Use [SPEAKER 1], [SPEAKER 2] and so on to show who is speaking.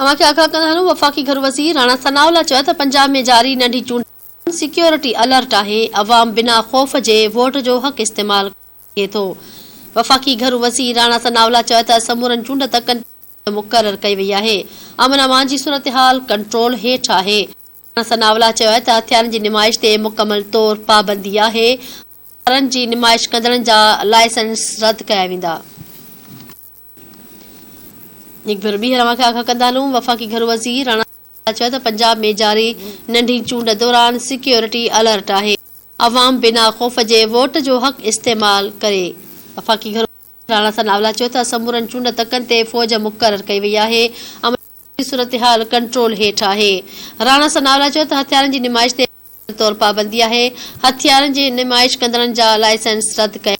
[SPEAKER 1] اوهان کي آگاهه ڪندا هلون وفاقي گهرو وزير راڻا ثناء الله چيو ته پنجاب ۾ جاري ننڍي چونڊ دوران سيڪيورٽي الرٽ آهي، عوام بنا خوف جي ووٽ جو حق استعمال ڪري سگهي ٿو. وفاقي گهرو وزير راڻا ثناء الله چيو ته سمورن چونڊ تڪن تي فوج مقرر ڪئي وئي آهي، امن امان جي صورتحال ڪنٽرول هيٺ آهي. راڻا ثناء الله چيو ته هٿيارن جي نمائش تي مڪمل طور پابندي آهي، هٿيارن جي نمائش ڪندڙن جا لائسنس رد ڪيا ويندا. هڪ ڀيرو ٻيهر اوهان کي آگاهه ڪندا هلون، وفاقي گهرو وزير راڻا چيو ته پنجاب ۾ جاري ننڍي چونڊ دوران سيڪيورٽي الرٽ آهي، عوام بنا خوف جي ووٽ جو حق استعمال ڪري. وفاقي گهرو وزير راڻا ثناء الله چيو ته سمورن چونڊ تڪن تي فوج مقرر ڪئي وئي آهي، امن جي صورتحال ڪنٽرول هيٺ آهي. راڻا ثناء الله چيو ته هٿيارن جي نمائش تي طور پابندي آهي، هٿيارن جي نمائش ڪندڙن جا لائسنس رد ڪيا.